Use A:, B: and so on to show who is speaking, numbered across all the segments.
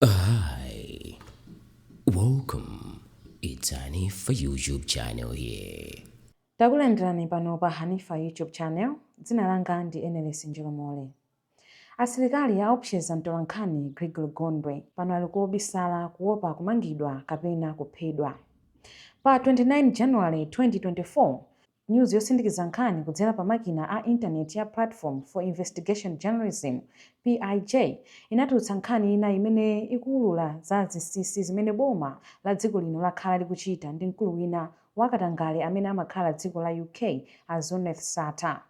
A: Hi, welcome. It's Hanifa YouTube channel here.
B: Takulandirani pano pa Hanifa YouTube channel. Dzina langa ndi Enelis Njolomole. Asilikali aopseza mtolankhani Gregory Gondwe, pano ali kobisala kuopa kumangidwa kapena kuphedwa. Pa 29 January 2024, nyuzi yosindikiza nkhani kudzera pa makina a intaneti ya Platform for Investigation Journalism, PIJ, inatulutsa nkhani ina imene ikuwulula za zinsinsi zimene boma la dziko lino lakhala likuchita ndi mkulu wina wakatangale amene amakhala dziko la UK, a Zuneth Sattar.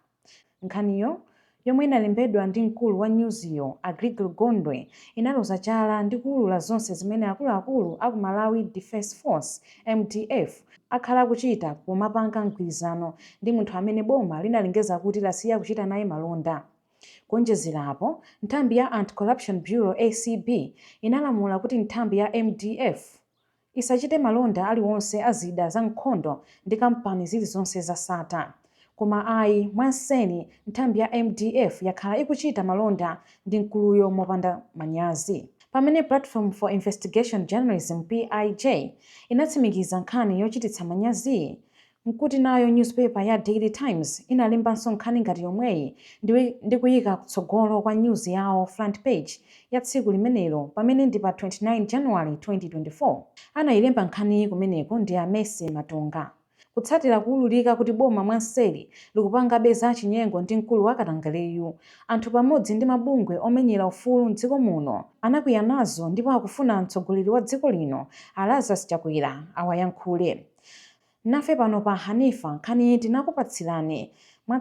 B: Nkhaniyo, yomwe inalembedwa ndi mkulu wa nyuziyo a Gregory Gondwe, inaloza chala ndi kuwulula zonse zimene akuluakulu aku Malawi Defence Force, MDF, akhala akuchita pomapanga mgwirizano ndi munthu amene boma linalengeza kuti lasiya kuchita naye malonda. Kuonjezera apo, nthambi ya Anti-Corruption Bureau, ACB, inalamula kuti nthambi ya MDF isachite malonda aliwonse a zida za nkhondo ndi kampani zilizonse za Sattar. Koma ayi, mwanseri nthambi ya MDF yakhala ikuchita malonda ndi mkuluyo mopanda manyazi. Pamene Platform for Investigation Journalism, PIJ, inatsimikiza nkhani yochititsa manyaziyi, nkuti nayo newspaper ya Daily Times inalembanso nkhani ngati yomweyi ndi kuyika kutsogolo kwa news yawo, front page ya tsiku limenelo, pamene ndi pa 29 January 2024. Anayilemba nkhaniyi kumeneko ndi a Mercy Matonga. Kutsatira kuwululika kuti boma mwanseri likupangabe za chinyengo ndi mkulu wa katangaleyu, anthu pamodzi ndi mabungwe omenyera ufulu mdziko muno anakwiya nazo ndipo akufuna mtsogoleri wa dziko lino a Lazarus Chakwera awayankhule. Nafe pano pa Hanifa nkhaniyi tinakupatsirani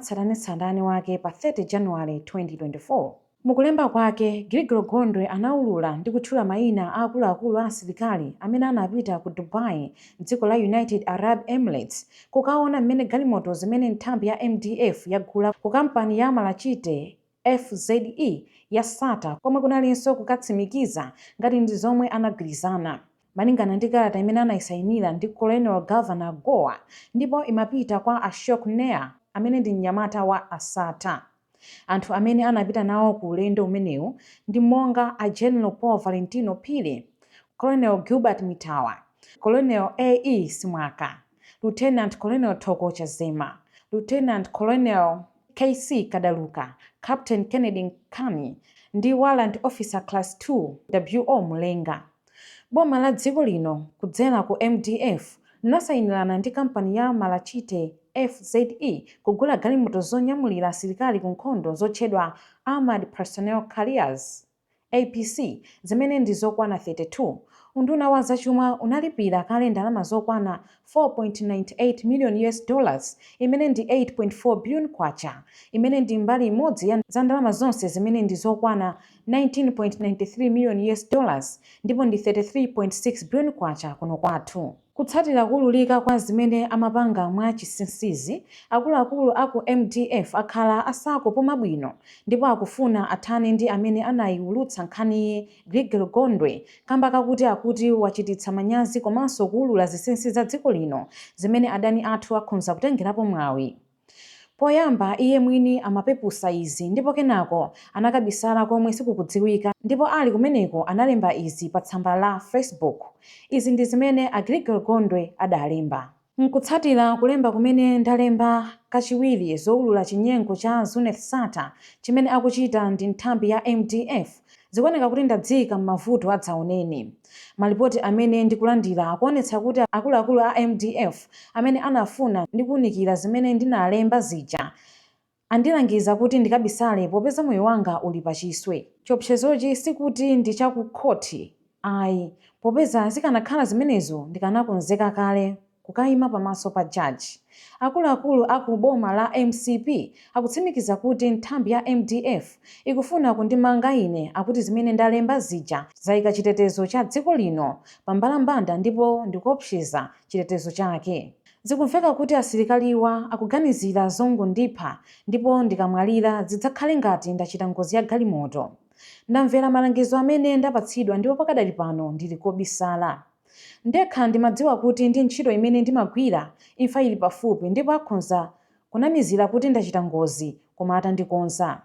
B: mwatsatanetsatane wake pa 30 January 2024. Mukulemba kwake, Gregory Gondwe anawulula ndi kutchula mayina a akuluakulu a asilikali amene anapita ku Dubai mdziko la United Arab Emirates kukaona mmene galimoto zimene nthambi ya MDF yagula ku kampani ya Malachite FZE ya Sattar, komwe kunalinso kukatsimikiza ngati ndi zomwe anagwirizana malingana ndi kalata imene anayisayinira ndi Colonel Governor Goa, ndipo imapita kwa Ashok Nair amene ndi mnyamata wa a Sattar. Anthu amene anapita nawo ku ulendo umenewu ndi monga a General Paul Valentino Phiri, Colonel Gilbert Mitawa, Colonel A.E Simwaka, Lieutenant Colonel Thoko Chazema, Lieutenant Colonel KC Kadaluka, Captain Kennedy Nkani ndi Warrant Officer Class 2 W.O Mulenga. Boma la dziko lino kudzera ku MDF linasayinirana ndi kampani ya Malachite FZE kugula galimoto zonyamulira asilikali ku nkhondo zotchedwa Armored Personnel Carriers, APC, zimene ndi zokwana 32. Unduna wa zachuma unalipira kale ndalama zokwana 4.98 million US dollars, imene ndi 8.4 billion kwacha, imene ndi mbali imodzi ya za ndalama zonse zimene ndi zokwana 19.93 million US dollars ndipo ndi 33.6 billion kwacha kuno kwathu. Kutsatira kuwululika kwa zimene amapanga mwa chinsinsizi, akuluakulu aku MDF akhala asakupuma bwino ndipo akufuna athane ndi amene anayiwulutsa nkhaniyi, Gregory Gondwe, kamba kakuti akuti wachititsa manyazi komanso kuwulula zinsinsi za dziko lino zimene adani athu akhonza kutengerapo mwawi. Poyamba iye mwini amapepusa izi ndipo kenako anakabisala komwe sikukudziwika, ndipo ali kumeneko analemba izi pa tsamba la Facebook. Izi ndi zimene a Gregory Gondwe adalemba: "Nkutsatira kulemba kumene ndalemba kachiwiri zowulula chinyengo cha Zuneth Sattar chimene akuchita ndi nthambi ya MDF, zikuoneka kuti ndadziyika m'mavuto adzaoneni. Malipoti amene ndikulandira akuonetsa kuti akuluakulu a MDF amene anafuna ndi kuwunikira zimene ndinalemba zija andilangiza kuti ndikabisale popeza moyo wanga uli pachiswe. Chiopsezochi sikuti ndi chakukhoti ayi, popeza zikanakhala zimenezo ndikanakonzeka kale kukayima pamaso pa jaji. Akuluakulu aku boma la MCP akutsimikiza kuti nthambi ya MDF ikufuna kundimanga ine. Akuti zimene ndalemba zija zayika chitetezo cha dziko lino pambalambanda ndipo ndikuopseza chitetezo chake. Zikumveka kuti asilikaliwa akuganizira zongondipha ndipo ndikamwalira zidzakhale ngati ndachita ngozi ya galimoto. Ndamvera malangizo amene ndapatsidwa ndipo pakadali pano ndili kobisala. Ndekha ndimadziwa kuti ndi ntchito imene ndimagwira imfa ili pafupi ndipo akhonza kunamizira kuti ndachita ngozi koma atandikonza.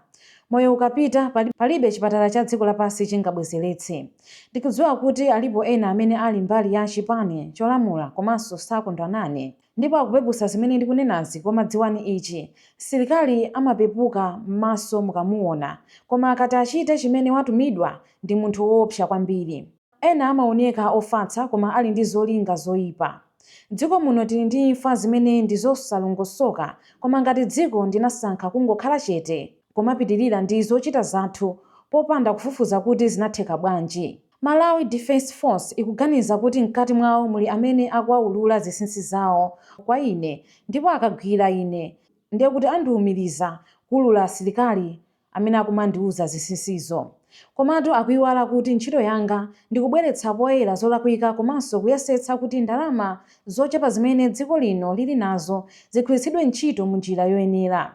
B: Moyo ukapita, palibe chipatala cha dziko lapansi chingabwezeretse. Ndikudziwa kuti alipo ena amene ali mbali ya chipani cholamula komanso sakondwa nane ndipo akupeputsa zimene ndikunenazi koma dziwani ichi, msilikali amapepuka m'maso mukamuona koma akati achite chimene watumidwa ndi munthu woopsa kwambiri. Ena amaoneka ofatsa koma ali ndi zolinga zoipa. M'dziko muno tili ndi imfa zimene ndi zosalongosoka koma ngati dziko ndinasankha kungokhala chete kumapitilira ndi zochita zathu popanda kufufuza kuti zinatheka bwanji. Malawi Defence Force ikuganiza kuti mkati mwawo muli amene akuwaulula zinsinsi zawo kwa ine ndipo akagwira ine ndiye kuti andiumiriza kuulula asilikali amene akumandiuza zinsinsizo. Komatu akuiwala kuti ntchito yanga ndi kubweretsa poyera zolakwika komanso kuyesetsa kuti ndalama zochepa zimene dziko lino lili nazo zigwiritsidwe ntchito munjira yoyenera.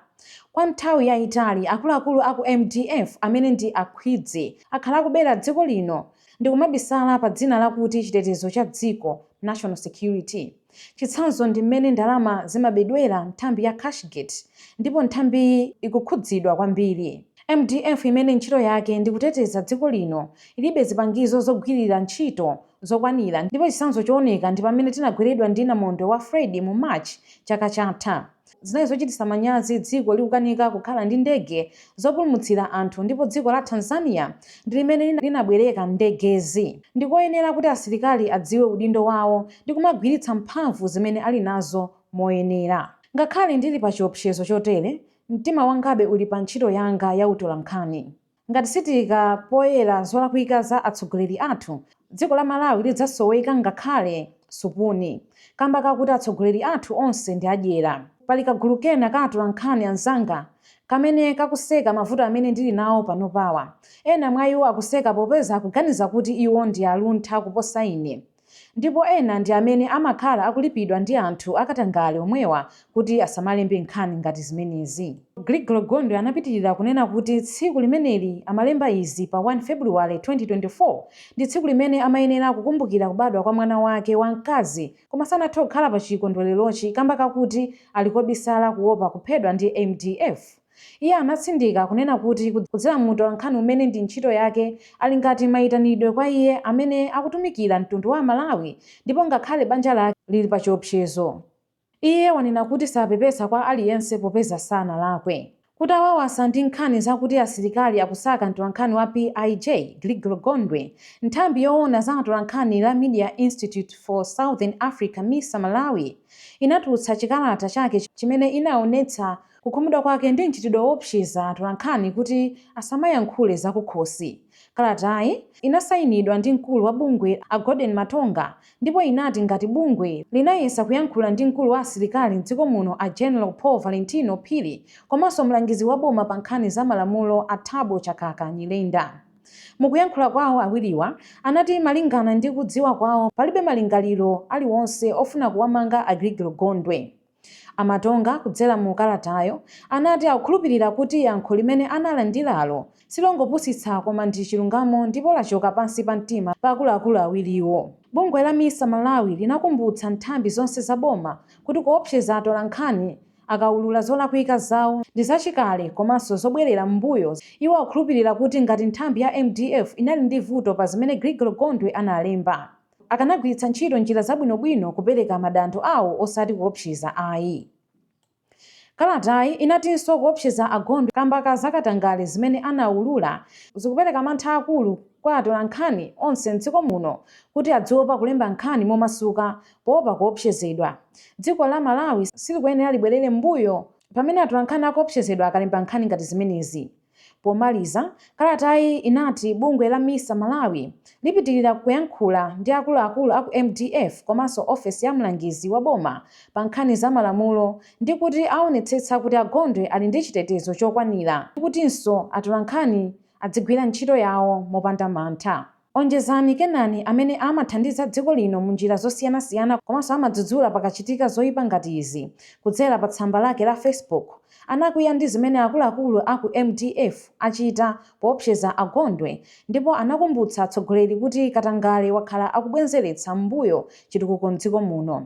B: Kwa nthawi yaitali, akuluakulu aku mdf amene ndi akhwidzi akhala akubera dziko lino ndikumabisala pa dzina lakuti chitetezo cha dziko, national security. Chitsanzo ndi mmene ndalama zimabedwera nthambi ya Cashgate ndipo nthambiyi ikukhudzidwa kwambiri. Mdf imene ntchito yake ndi kuteteza dziko lino ilibe zipangizo zogwirira ntchito zokwanira ndipo chitsanzo chooneka ndi pamene tinagweredwa ndi namondwe wa Freddy mu March chaka chatha. Zinali zochititsa manyazi dziko likukanika kukhala ndi ndege zopulumutsira anthu ndipo dziko la Tanzania ndi limene linabwereka ndegezi. Ndikoyenera kuti asilikali adziwe udindo wawo ndi kumagwiritsa mphamvu zimene ali nazo moyenera. Ngakhale ndili pa chiopsezo chotere, mtima wangabe uli pa ntchito yanga ya utolankhani. Ngati sitiika poyera zolakwika za atsogoleri athu, dziko la Malawi lidzasoweka ngakhale supuni kamba kakuti atsogoleri athu onse ndi adyera. Pali kagulu kena ka atolankhani anzanga kamene kakuseka mavuto amene ndili nawo panopawa. Ena mwa iwo akuseka popeza akuganiza kuti iwo ndi aluntha kuposa ine. Ndipo ena ndi amene amakhala akulipidwa ndi anthu akatangale omwewa kuti asamalembe nkhani ngati zimenezi. Gregory Gondwe anapitilira kunena kuti tsiku limeneli amalemba izi pa 1 February 2024 ndi tsiku limene amayenera kukumbukira kubadwa kwa mwana wake wa mkazi koma sanathe kukhala pa chikondwelerochi kamba kakuti ali kobisala kuopa kuphedwa ndi mdf. Iye anatsindika kunena kuti kudzera mu utolankhani umene ndi ntchito yake ali ngati maitanidwe kwa iye amene akutumikira mtundu wa aMalawi ndipo ngakhale banja lake lili pa chiopsezo. Iye wanena kuti sapepesa kwa aliyense popeza sanalakwe. Kutawawasa ndi nkhani zakuti asilikali akusaka mtolankhani wa PIJ, Gregory Gondwe, nthambi yoona za atolankhani la Media Institute for Southern Africa, misa Malawi, inatulutsa chikalata chake chimene inaonetsa Kukhumudwa kwake ndi mchitidwe woopseza atolankhani kuti asamayankhule zakukhosi. Kalatayi inasayinidwa ndi mkulu wa bungwe a Golden Matonga ndipo inati ngati bungwe linayesa kuyankhula ndi mkulu wa asilikali m'dziko muno a General Paul Valentino Phiri komanso mlangizi wa boma pa nkhani za malamulo a Thabo Chakaka Nyirenda. Mukuyankhula kwawo awiriwa anati malingana ndi kudziwa kwawo palibe malingaliro aliwonse ofuna kuwamanga a Gregory Gondwe. A Matonga kudzera mu kalatayo anati akukhulupilira kuti yankho limene analandiralo silongopusitsa koma ndi chilungamo ndipo lachoka pansi pa mtima pa akuluakulu awiriwo. Bungwe la misa Malawi linakumbutsa nthambi zonse za boma kuti kuopseza atolankhani akaulula zolakwika zawo ndi zachikale komanso zobwerera m'mbuyo. Iwo akukhulupilira kuti ngati nthambi ya mdf inali ndi vuto pa zimene Gregory Gondwe analemba, akanagwiritsa ntchito njira zabwinobwino kupereka madando awo osati kuopseza ayi. Kalatayi inatinso kuopseza a Gondwe kamba ka zakatangale zimene anaulula zikupereka mantha akulu kwa atolankhani onse m'dziko muno kuti adziopa kulemba nkhani momasuka poopa kuopsezedwa. Dziko la Malawi silikuyenera libwerere m'mbuyo pamene atolankhani akuopsezedwa akalemba nkhani ngati zimenezi. Pomaliza, kalatayi inati bungwe la misa Malawi lipitilira kuyankhula ndi akuluakulu aku mdf komanso ofesi ya mlangizi wa boma pa nkhani za malamulo ndi kuti aonetsetsa kuti a Gondwe ali ndi chitetezo chokwanira ndi kutinso atolankhani adzigwira ntchito yawo mopanda mantha. Onjezani Kenani amene amathandiza dziko lino mu njira zosiyanasiyana komanso amadzudzula pakachitika zoipa ngati izi kudzera pa tsamba lake la Facebook anakwiya ndi zimene akuluakulu aku mdf achita poopseza a Gondwe ndipo anakumbutsa atsogoleri kuti katangale wakhala akubwenzeretsa m'mbuyo chitukuko m'dziko muno.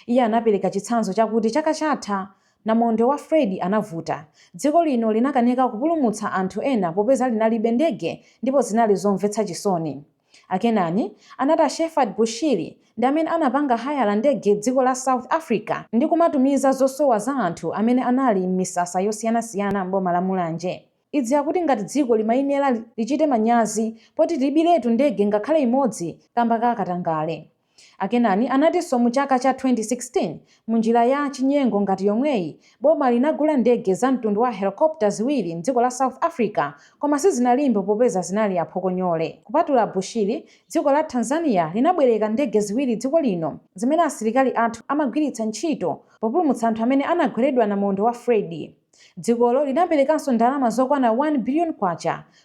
B: Iye anapereka chitsanzo chakuti chaka chatha Namondwe wa Freddy anavuta. Dziko lino linakanika kupulumutsa anthu ena popeza linalibe ndege ndipo zinali zomvetsa chisoni. A Kenani anati a Shepherd Bushiri ndi amene anapanga hayala ndege dziko la South Africa ndi kumatumiza zosowa za anthu amene anali m'misasa yosiyanasiyana m'boma la Mulanje. Idzi akuti ngati dziko limayenera lichite manyazi poti tilibiretu ndege ngakhale imodzi kamba ka katangale. A Kenani anatinso mu chaka cha 2016, mu njira ya chinyengo ngati yomweyi, boma linagula ndege za mtundu wa helicopter ziwiri mdziko la South Africa koma sizinalimbe popeza zinali aphokonyole. Kupatula Bushiri, dziko la Tanzania linabwereka ndege ziwiri dziko lino zimene asilikali athu amagwiritsa ntchito populumutsa anthu amene anagweredwa namondwe wa Freddy. Dzikolo linaperekanso ndalama zokwana K1 billion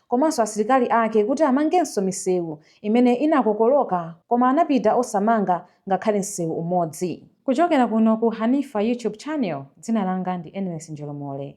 B: komanso asilikali ake kuti amangenso misewu imene inakokoloka koma anapita osamanga ngakhale msewu umodzi. Kuchokera kuno ku Hanifa YouTube channel, dzina langa ndi Eneless Njolomole.